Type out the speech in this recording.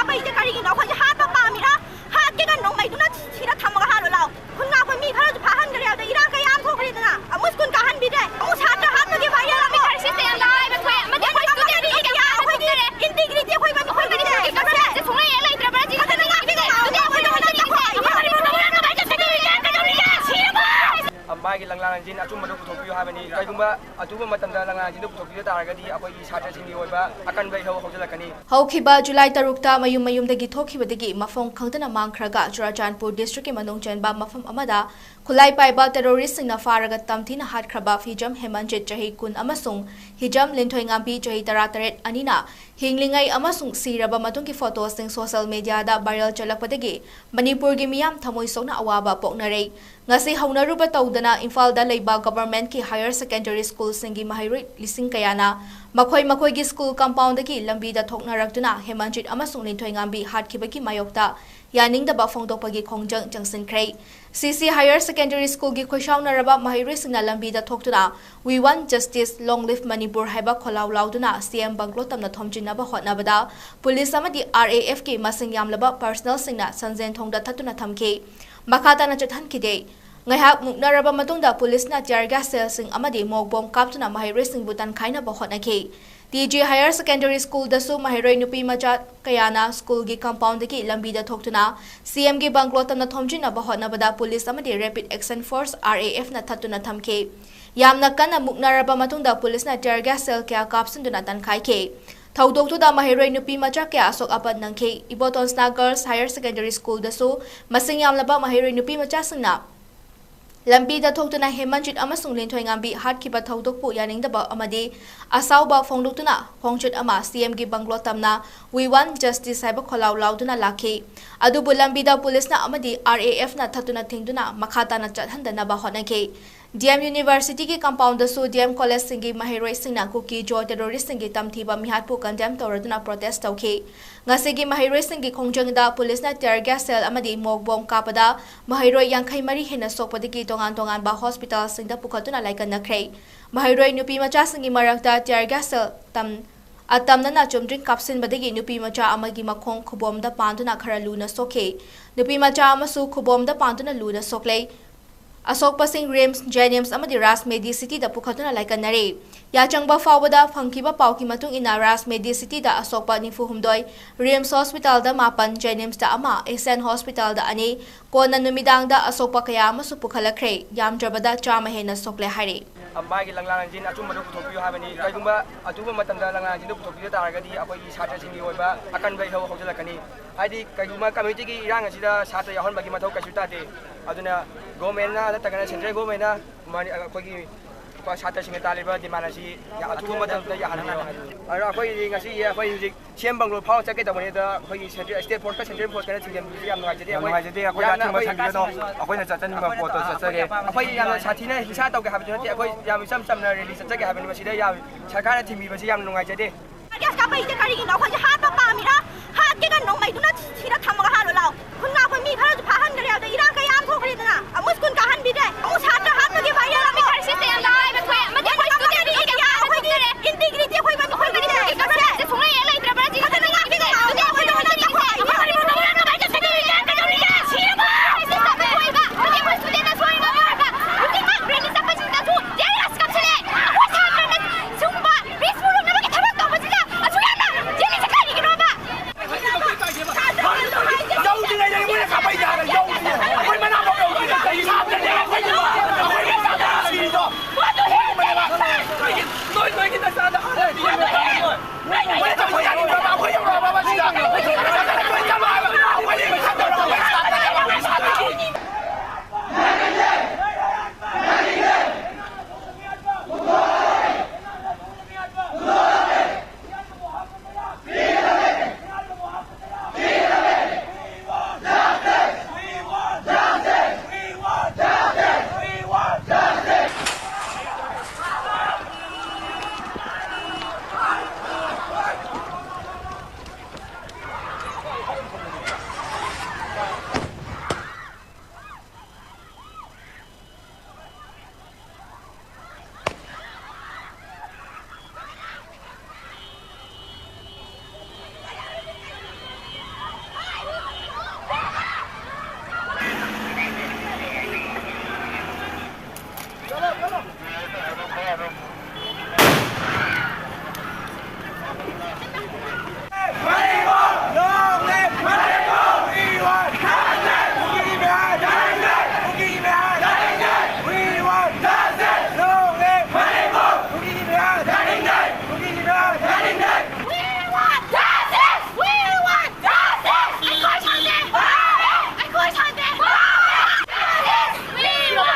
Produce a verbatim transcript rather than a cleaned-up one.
ꯃꯩꯁꯦ ꯀꯔꯤꯒꯤꯅꯣ? ꯑꯩꯈꯣꯏꯁꯦ ꯍꯥꯠꯄ ꯄꯥꯝꯃꯤꯔꯥ? ꯍꯥꯠꯀꯦ ꯀꯟ ꯅꯣꯡꯃꯩꯗꯨꯅ ꯁꯤꯔ ꯊꯝꯃꯒ ꯍꯥꯠꯂꯣ ꯂꯥꯛꯑꯣ꯫ ꯈꯨꯟ ꯉꯥꯛꯄ ꯃꯤ ꯈꯔꯁꯨ ꯐꯥꯍꯟꯈ꯭ꯔꯦ꯫ ꯑꯗ ꯏꯔꯥꯡ ꯀꯌꯥ ꯑꯃ ꯊꯣꯛꯈ꯭ꯔꯦꯗꯅ, ꯑꯃꯨꯛ ꯁ꯭ꯀꯨꯜ ꯀꯥꯍꯟꯕꯤꯗ꯭ꯔꯦ, ꯑꯃꯨꯛ ꯁꯥꯇ꯭ꯔ ꯍꯥꯠꯄꯒꯤ ꯋꯥꯔꯦꯞ ꯑꯃ꯫ ꯃꯤ ꯈꯔꯁꯤꯁꯦ ꯌꯥꯝꯅ ꯍꯥꯏꯕ ꯊꯣꯛꯑꯦ꯫ ꯑꯃꯗꯤ ꯑꯩꯈꯣꯏ ꯁ꯭ꯀꯨꯜꯗ ꯀꯔꯤ ꯀꯌꯥ ꯑꯩꯈꯣꯏꯒꯤ ꯏꯟꯇꯤꯒ꯭ꯔꯤꯇꯤ ꯑꯩꯈꯣꯏ ꯃꯅꯤꯄꯨꯔꯒꯤ ꯁꯨꯡꯂꯩ ꯍꯦꯛ ꯂꯩꯇ꯭ꯔꯕ꯭ꯔꯥ? ꯁꯤꯅꯤ꯫ ꯐꯖꯅ ꯉꯥꯛꯄꯤꯒꯦ ꯂꯥꯛꯑꯣ꯫ ꯑꯩꯈꯣꯏꯗ ꯍꯧꯖꯤꯛ ꯆꯠꯈ꯭ꯔꯣ꯫ ꯃꯥꯒꯤ ꯂꯪꯂꯥ ꯂꯪꯖꯤꯟ ꯑꯆꯨꯝꯕꯗꯨ ꯄꯨꯊꯣꯛꯄꯤꯌꯨ ꯍꯥꯏꯕꯅꯤ꯫ ꯀꯩꯒꯨꯝꯕ ꯑꯆꯨꯝꯕ ꯃꯇꯝꯗ ꯂꯪꯂꯥ ꯂꯪꯖꯤꯟꯗꯨ ꯄꯨꯊꯣꯛꯄꯤꯕ ꯇꯥꯔꯒꯗꯤ ꯑꯩꯈꯣꯏꯒꯤ ꯁꯥꯇ꯭ꯔꯁꯤꯡꯒꯤ ꯑꯣꯏꯕ ꯑꯀꯟꯕ ꯏꯍꯧ ꯍꯧꯖꯤꯜꯂꯛꯀꯅꯤ꯫ ꯍꯧꯈꯤꯕ ꯖꯨꯂꯥꯏ ꯇꯔꯨꯛꯇ ꯃꯌꯨꯝ ꯃꯌꯨꯝꯗꯒꯤ ꯊꯣꯛꯈꯤꯕꯗꯒꯤ ꯃꯐꯝ ꯈꯪꯗꯅ ꯃꯥꯡꯈ꯭ꯔꯒ ꯆꯨꯔꯥꯆꯥꯟꯄꯨꯔ ꯗꯤꯁꯇ꯭ꯔꯤꯛꯀꯤ ꯃꯅꯨꯡ ꯆꯟꯕ ꯃꯐꯝ ꯑꯃꯗ ꯈꯨꯠꯂꯥꯏ ꯄꯥꯏꯕ ꯇꯦꯔꯣꯔꯤꯁꯁꯤꯡꯅ ꯐꯥꯔꯒ ꯇꯝꯊꯤꯅ ꯍꯥꯠꯈ꯭ꯔꯕ ꯐꯤꯖꯝ ꯍꯦꯃꯟꯖꯤꯠ, ꯆꯍꯤ ꯀꯨꯟ, ꯑꯃꯁꯨꯡ ꯍꯤꯖꯝ ꯂꯤꯟꯊꯣꯏꯉꯥꯝꯕꯤ, ꯆꯍꯤ ꯇꯔꯥꯇꯔꯦꯠ, ꯑꯅꯤꯅ ꯍꯤꯡꯂꯤꯉꯩ ꯑꯃꯁꯨꯡ ꯁꯤꯔꯕ ꯃꯇꯨꯡꯒꯤ ꯐꯣꯇꯣꯁꯤꯡ ꯁꯣꯁꯤꯌꯦꯜ ꯃꯤꯗꯤꯌꯥꯗ ꯚꯥꯏꯔꯦꯜ ꯆꯠꯂꯛꯄꯗꯒꯤ ꯃꯅꯤꯄꯨꯔꯒꯤ ꯃꯤꯌꯥꯝ ꯊꯃꯣꯏ ꯁꯣꯛꯅ ꯑꯋꯥꯕ ꯄꯣꯛꯅꯔꯦ꯫ ꯉꯁꯤ ꯍꯧꯅꯔꯨꯕ ꯇꯧꯗꯅ ꯏꯝꯐꯥꯜꯗ ꯂꯩꯕ ꯒꯚꯔꯟꯃꯦꯟꯠꯀꯤ ꯍꯥꯌꯔ ꯁꯦꯀꯦꯟꯗꯔꯤ ꯁ꯭ꯀꯨꯜꯁꯤꯡꯒꯤ ꯃꯍꯩꯔꯣꯏ ꯂꯤꯁꯤꯡ ꯀꯌꯥꯅ ꯃꯈꯣꯏ ꯃꯈꯣꯏꯒꯤ ꯁ꯭ꯀꯨꯜ ꯀꯝꯄꯥꯎꯟꯗꯒꯤ ꯂꯝꯕꯤꯗ ꯊꯣꯛꯅꯔꯛꯇꯨꯅ ꯍꯦꯃꯟꯖꯤꯠ ꯑꯃꯁꯨꯡ ꯂꯤꯟꯊꯣꯏꯉꯥꯝꯕꯤ ꯍꯥꯠꯈꯤꯕꯒꯤ ꯃꯥꯌꯣꯛꯇ ꯌꯥꯅꯤꯡꯗꯕ ꯐꯣꯡꯗꯣꯛꯄꯒꯤ ꯈꯣꯡꯖꯪ ꯆꯪꯁꯤꯟꯈ꯭ꯔꯦ꯫ ꯁꯤ ꯁꯤ ꯍꯥꯌꯔ ꯁꯦꯀꯦꯟꯗꯔꯤ ꯁ꯭ꯀꯨꯜꯒꯤ ꯈꯣꯏꯁꯥꯎꯅꯔꯕ ꯃꯍꯩꯔꯣꯏꯁꯤꯡꯅ ꯂꯝꯕꯤꯗ ꯊꯣꯛꯇꯨꯅ "We want justice, long live Manipur" ꯍꯥꯏꯕ ꯈꯣꯜꯂꯥꯎ ꯂꯥꯎꯗꯨꯅ ꯁꯤ ꯑꯦꯝ ꯕꯪꯒ꯭ꯂꯣ ꯇꯝꯅ ꯊꯣꯝꯖꯤꯟꯅꯕ ꯍꯣꯠꯅꯕꯗ ꯄꯨꯂꯤꯁ ꯑꯃꯗꯤ ꯑꯥꯔ ꯑꯦ ꯑꯦꯐꯀꯤ ꯃꯁꯤꯡ ꯌꯥꯝꯂꯕ ꯄꯔꯁꯅꯦꯜꯁꯤꯡꯅ ꯁꯟꯖꯦꯟ ꯊꯣꯡꯗ ꯊꯠꯇꯨꯅ ꯊꯝꯈꯤ꯫ ꯃꯈꯥ ꯇꯥꯅ ꯆꯠꯍꯟꯈꯤꯗꯦ꯫ ꯉꯥꯏꯍꯥꯛ ꯃꯨꯛꯅꯔꯕ ꯃꯇꯨꯡꯗ ꯄꯨꯂꯤꯁꯅ tear gas shellꯁꯤꯡ ꯑꯃꯗꯤ ꯃꯣꯛ ꯕꯣꯝ ꯀꯥꯞꯇꯨꯅ ꯃꯍꯩꯔꯣꯏꯁꯤꯡꯕꯨ ꯇꯥꯟꯈꯥꯏꯅꯕ ꯍꯣꯠꯅꯈꯤ꯫ ꯇꯤ ꯖꯤ ꯍꯥꯌꯔ ꯁꯦꯀꯦꯟꯗꯔꯤ ꯁ꯭ꯀꯨꯜꯗꯁꯨ ꯃꯍꯩꯔꯣꯏ ꯅꯨꯄꯤ ꯃꯆꯥ ꯀꯌꯥꯅ ꯁ꯭ꯀꯨꯜꯒꯤ ꯀꯝꯄꯥꯎꯟꯗꯒꯤ ꯂꯝꯕꯤꯗ ꯊꯣꯛꯇꯨꯅ ꯁꯤ ꯑꯦꯝꯒꯤ ꯕꯪꯒ꯭ꯂꯣ ꯇꯝꯅ ꯊꯣꯝꯖꯤꯟꯅꯕ ꯍꯣꯠꯅꯕꯗ ꯄꯨꯂꯤꯁ ꯑꯃꯗꯤ ꯔꯦꯄꯤꯗ ꯑꯦꯛꯁꯟ ꯐꯣꯔꯁ, ꯑꯥꯔ ꯑꯦ ꯑꯦꯐꯅ ꯊꯠꯇꯨꯅ ꯊꯝꯈꯤ꯫ ꯌꯥꯝꯅ ꯀꯟꯅ ꯃꯨꯛꯅꯔꯕ ꯃꯇꯨꯡꯗ ꯄꯨꯂꯤꯁꯅ tear gas shell ꯀꯌꯥ ꯀꯥꯞꯁꯤꯟꯗꯨꯅ ꯇꯥꯟꯈꯥꯏꯈꯤ꯫ ꯊꯧꯗꯣꯛꯇꯨꯗ ꯃꯍꯩꯔꯣꯏ ꯅꯨꯄꯤ ꯃꯆꯥ ꯀꯌꯥ ꯑꯁꯣꯛ ꯑꯄꯟ ꯅꯪꯈꯤ꯫ ꯏꯕꯣꯇꯣꯟꯁꯅꯥ ꯒꯔꯜꯁ ꯍꯥꯌꯔ ꯁꯦꯀꯦꯟꯗꯔꯤ ꯁ꯭ꯀꯨꯜꯗꯁꯨ ꯃꯁꯤꯡ ꯌꯥꯝꯂꯕ ꯃꯍꯩꯔꯣꯏ ꯅꯨꯄꯤ ꯃꯆꯥꯁꯤꯡꯅ ꯂꯝꯕꯤꯗ ꯊꯣꯛꯇꯨꯅ ꯍꯦꯃꯟꯖꯤꯠ ꯑꯃꯁꯨꯡ ꯂꯤꯟꯊꯣꯏꯉꯥꯝꯕꯤ ꯍꯥꯠꯈꯤꯕ ꯊꯧꯗꯣꯛꯄꯨ ꯌꯥꯅꯤꯡꯗꯕ ꯑꯃꯗꯤ ꯑꯁꯥꯎꯕ ꯐꯣꯡꯗꯣꯛꯇꯨꯅ ꯈꯣꯡꯆꯠ ꯑꯃ ꯁꯤ ꯑꯦꯝꯒꯤ ꯕꯪꯒ꯭ꯂꯣ ꯇꯝꯅ "We want justice" ꯍꯥꯏꯕ ꯈꯣꯜꯂꯥꯎ ꯂꯥꯎꯗꯨꯅ ꯂꯥꯛꯈꯤ꯫ ꯑꯗꯨꯕꯨ ꯂꯝꯕꯤꯗ ꯄꯨꯂꯤꯁꯅ ꯑꯃꯗꯤ ꯑꯥꯔ ꯑꯦ ꯑꯦꯐꯅ ꯊꯠꯇꯨꯅ ꯊꯤꯡꯗꯨꯅ ꯃꯈꯥ ꯇꯥꯅ ꯆꯠꯍꯟꯗꯅꯕ ꯍꯣꯠꯅꯈꯤ꯫ ꯗꯤ ꯑꯦꯝ ꯌꯨꯅꯤꯚꯔꯁꯤꯇꯤꯒꯤ ꯀꯝꯄꯥꯎꯟꯗꯁꯨ ꯗꯤ ꯑꯦꯝ ꯀꯣꯂꯦꯖꯁꯤꯡꯒꯤ ꯃꯍꯩꯔꯣꯏꯁꯤꯡꯅ ꯀꯨꯀꯤ ꯖꯣ ꯇꯦꯔꯣꯔꯤꯁꯁꯤꯡꯒꯤ ꯇꯝꯊꯤꯕ ꯃꯤꯍꯥꯠꯄꯨ ꯀꯟꯗꯦꯝ ꯇꯧꯔꯗꯨꯅ ꯄ꯭ꯔꯣꯇꯦꯁ ꯇꯧꯈꯤ꯫ ꯉꯁꯤꯒꯤ ꯃꯍꯩꯔꯣꯏꯁꯤꯡꯒꯤ ꯈꯣꯡꯖꯪꯗ ꯄꯨꯂꯤꯁꯅ tear gas shell ꯑꯃꯗꯤ ꯃꯣꯛ ꯕꯣꯝ ꯀꯥꯞꯄꯗ ꯃꯍꯩꯔꯣꯏ ꯌꯥꯡꯈꯩ ꯃꯔꯤ ꯍꯦꯟꯅ ꯁꯣꯛꯄꯗꯒꯤ ꯇꯣꯉꯥꯟ ꯇꯣꯉꯥꯟꯕ ꯍꯣꯁꯄꯤꯇꯥꯜꯁꯤꯡꯗ ꯄꯨꯈꯠꯇꯨꯅ ꯂꯥꯏꯀꯠꯅꯈ꯭ꯔꯦ꯫ ꯃꯍꯩꯔꯣꯏ ꯅꯨꯄꯤ ꯃꯆꯥꯁꯤꯡꯒꯤ ꯃꯔꯛꯇ tear gas shell ꯇꯝ-, ꯑꯇꯝꯅꯅ ꯆꯨꯝꯗ꯭ꯔꯤꯡ ꯀꯥꯞꯁꯤꯟꯕꯗꯒꯤ ꯅꯨꯄꯤ ꯃꯆꯥ ꯑꯃꯒꯤ ꯃꯈꯣꯡ ꯈꯨꯕꯣꯝꯗ ꯄꯥꯟꯗꯨꯅ ꯈꯔ ꯂꯨꯅ ꯁꯣꯛꯈꯤ꯫ ꯅꯨꯄꯤ ꯃꯆꯥ ꯑꯃꯁꯨ ꯈꯨꯕꯣꯝꯗ ꯄꯥꯟꯗꯨꯅ ꯂꯨꯅ ꯁꯣꯛꯂꯦ꯫ ꯑꯁꯣꯛꯄꯁꯤꯡ ꯔꯤꯝꯁ, ꯖꯦꯅꯤꯝꯁ ꯑꯃꯗꯤ ꯔꯥꯖ ꯃꯦꯗꯤꯁꯤꯇꯤꯗ ꯄꯨꯈꯠꯇꯨꯅ ꯂꯥꯏꯀꯠꯅꯔꯦ꯫ ꯌꯥꯆꯪꯕ ꯐꯥꯎꯕꯗ ꯐꯪꯈꯤꯕ ꯄꯥꯎꯒꯤ ꯃꯇꯨꯡ ꯏꯟꯅ ꯔꯥꯖ ꯃꯦꯗꯤꯁꯤꯇꯤꯗ ꯑꯁꯣꯛꯄ ꯅꯤꯐꯨ ꯍꯨꯝꯗꯣꯏ, ꯔꯤꯝꯁ ꯍꯣꯁꯄꯤꯇꯥꯜꯗ ꯃꯥꯄꯟ, ꯖꯦꯅꯤꯝꯁꯇ ꯑꯃ, ꯑꯦꯁꯤꯌꯥꯟ ꯍꯣꯁꯄꯤꯇꯥꯜꯗ ꯑꯅꯤ, ꯀꯣꯟꯅ ꯅꯨꯃꯤꯗꯥꯡꯗ ꯑꯁꯣꯛꯄ ꯀꯌꯥ ꯑꯃꯁꯨ ꯄꯨꯈꯠꯂꯛꯈ꯭ꯔꯦ꯫ ꯌꯥꯝꯗ꯭ꯔꯕꯗ ꯆꯥꯝꯃ ꯍꯦꯟꯅ ꯁꯣꯛꯂꯦ ꯍꯥꯏꯔꯤ꯫ ꯃꯥꯒꯤ ꯂꯪꯂꯥ ꯂꯪꯖꯤꯟ ꯑꯆꯨꯝꯕꯗꯨ ꯄꯨꯊꯣꯛꯄꯤꯌꯨ ꯍꯥꯏꯕꯅꯤ꯫ ꯀꯩꯒꯨꯝꯕ ꯑꯆꯨꯝꯕ ꯃꯇꯝꯗ ꯂꯪꯂꯥ ꯂꯪꯖꯤꯟꯗꯨ ꯄꯨꯊꯣꯛꯄꯤꯕ ꯇꯥꯔꯒꯗꯤ ꯑꯩꯈꯣꯏꯒꯤ ꯁꯥꯇ꯭ꯔꯁꯤꯡꯒꯤ ꯑꯣꯏꯕ ꯑꯀꯟꯕ ꯏꯍꯧ ꯍꯧꯖꯤꯜꯂꯛꯀꯅꯤ꯫ ꯍꯥꯏꯗꯤ ꯀꯩꯒꯨꯝꯕ ꯀꯝꯃ꯭ꯌꯨꯅꯤꯇꯤꯒꯤ ꯏꯔꯥꯡ ꯑꯁꯤꯗ ꯁꯥꯇ꯭ꯔ ꯌꯥꯎꯍꯟꯕꯒꯤ ꯃꯊꯧ ꯀꯩꯁꯨ ꯇꯥꯗꯦ꯫ ꯑꯗꯨꯅ ꯒꯣꯔꯃꯦꯟꯅ ꯅꯠꯇ꯭ꯔꯒꯅ ꯁꯦꯟꯇ꯭ꯔꯦꯜ ꯒꯣꯔꯃꯦꯟꯅ ꯃꯅꯤ-, ꯑꯩꯈꯣꯏꯒꯤ ꯁꯥꯇ꯭ꯔꯁꯤꯡꯅ ꯇꯥꯜꯂꯤꯕ ꯗꯤꯃꯥꯟ ꯑꯁꯤ ꯑꯊꯨꯕ ꯃꯇꯝꯗ ꯌꯥꯍꯟꯕꯤꯌꯣ ꯍꯥꯏꯕꯅꯤ꯫ ꯑꯗꯣ ꯑꯩꯈꯣꯏꯒꯤ ꯉꯁꯤ ꯑꯩꯈꯣꯏ ꯍꯧꯖꯤꯛ ꯁꯤ ꯑꯦꯝ ꯕꯪꯒ꯭ꯂꯣ ꯐꯥꯎ ꯆꯠꯀꯦ ꯇꯧꯕꯅꯤ꯫ ꯑꯗ ꯑꯩꯈꯣꯏꯒꯤ ꯁꯦꯟꯇ꯭ꯔꯦꯜ, ꯁ꯭ꯇꯦꯠ ꯐꯣꯔꯁꯀ ꯁꯦꯟꯇ꯭ꯔꯦꯜ ꯐꯣꯔꯁꯀꯅ ꯊꯤꯡꯖꯤꯟꯕꯁꯤ ꯌꯥꯝ ꯅꯨꯡꯉꯥꯏꯖꯗꯦ꯫ ꯌꯥꯝ ꯅꯨꯡꯉꯥꯏꯖꯗꯦ꯫ ꯑꯩꯈꯣꯏ ꯌꯥꯝꯅ ꯑꯊꯤꯡꯕ ꯑꯩꯈꯣꯏ ꯊꯝꯕꯤꯒꯅꯨ꯫ ꯑꯩꯈꯣꯏꯅ ꯆꯠꯆꯅꯤꯡꯕ ꯄꯣꯠꯇꯣ ꯆꯠꯆꯒꯦ꯫ ꯑꯩꯈꯣꯏ ꯌꯥꯝꯅ ꯁꯥꯊꯤꯅ ꯍꯤꯡꯁꯥ ꯇꯧꯒꯦ ꯍꯥꯏꯕꯁꯨ ꯅꯠꯇꯦ꯫ ꯑꯩꯈꯣꯏ ꯌꯥꯝ ꯏꯆꯝ ꯆꯝꯅ ꯔꯦꯂꯤ ꯆꯠꯆꯒꯦ ꯍꯥꯏꯕꯅꯤ꯫ ꯃꯁꯤꯗ ꯌꯥꯝ ꯁꯔꯀꯥꯔꯅ ꯊꯤꯡꯕꯤꯕꯁꯤ ꯌꯥꯝ ꯅꯨꯡꯉꯥꯏꯖꯗꯦ꯫ ꯇꯤꯌꯔ ꯒ꯭ꯌꯥꯁ ꯀꯥꯞꯄꯛꯏꯁꯦ ꯀꯔꯤꯒꯤꯅꯣ? ꯑꯩꯈꯣꯏꯁꯦ ꯍꯥꯠꯄ ꯄꯥꯝꯃꯤꯔꯥ?